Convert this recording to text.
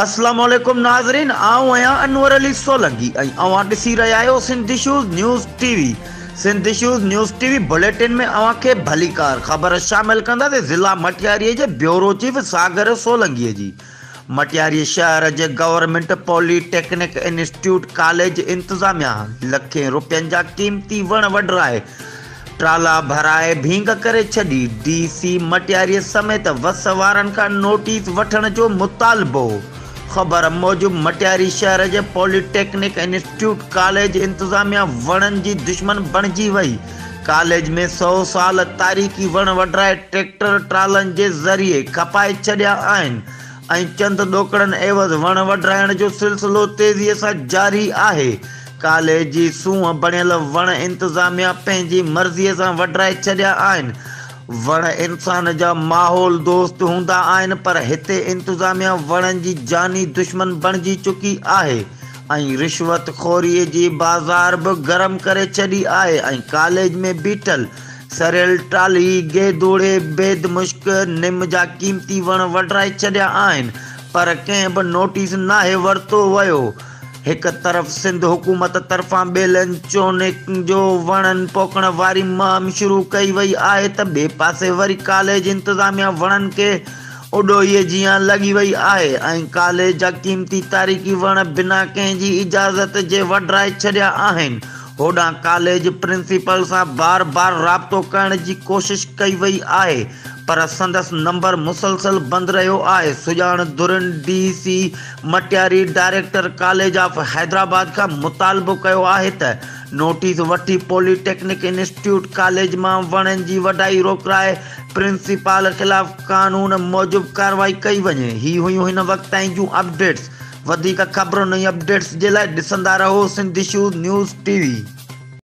اسلام عليڪم ناظرين آئون آهيان انور علي سولنگي ۽ اوهان ڏسي رهيا آهيو Sindh issues news T V Sindh issues news T V bulletin ۾ اوهان کي ڀليڪار خبر شامل ڪنداسين ضلع مٽياري جي بيورو چيف ساگر سولنگي جي مٽياري شهر جي government polytechnic institute college انتظاميا لکين روپين جا قيمتي وڻ وڍرائي ٽرالا ڀرائي ڀينگ ڪري ڇڏي، ڊي سي مٽياري سميت وس وارن کان نوٽيس وٺڻ جو مطالبو. خبر موجب مٽياري شهر جي پولي ٽيڪنڪ انسٽيٽيوٽ ڪاليج انتظاميا وڻن جي دشمن بڻجي وئي، ڪاليج ۾ سئو سال تاريخي وڻ وڍرائي ٽريڪٽر ٽرالن جي ذريعي کپائي ڇڏيا آهن ۽ چند ڏوڪڙن عيوض وڻ وڍرائڻ جو سلسلو تيزي سان جاري آهي. ڪاليج جي سونهن بڻيل وڻ انتظاميا پنهنجي مرضيء سان وڍرائي ڇڏيا آهن. وڻ انسان جا ماحول دوست هوندا آهن پر هتي انتظاميا وڻن جي جاني دشمن بڻجي چڪي آهي ۽ رشوت خوريء جي بازار به گرم ڪري ڇڏي آهي ۽ ڪاليج ۾ بيٺل سريل ٽالهي، گيدوڙي، بيد مشڪ، نم جا قيمتي وڻ وڍرائي ڇڏيا آهن پر ڪنهن به نوٽيس ناهي ورتو ويو. هڪ طرف سنڌ حڪومت طرفان ٻيلن چونڪ جو وڻن پوکڻ واري مهم شروع ڪئي وئي آهي ته ٻئي پاسي وري ڪاليج انتظاميا وڻن کي اڏوهيء جيان لڳي وئي آهي ۽ ڪاليج جا قيمتي تاريخي وڻ بنا ڪنهن جي اجازت جي وڍرائي ڇڏيا آهن. هوڏانهن ڪاليج پرنسپل سان بار بار رابطو ڪرڻ جي ڪوشش ڪئي وئي آهي پر سندس نمبر مسلسل بند رهيو آهي. سڄاڻ ڌرين D C Matiari director college of Hyderabad کان مطالبو ڪيو آهي ته نوٽيس وٺي پولي ٽيڪنڪ انسٽيٽيوٽ ڪاليج مان وڻن جي وڍائي روڪرائي پرنسپال خلاف قانون موجب ڪارروائي ڪئي وڃي. هي هيون هن وقت تائين جون اپڊيٽس. وڌيڪ خبرن ۽ اپڊيٽس جي لاء ڏسندا رهو Sindh issues news T V.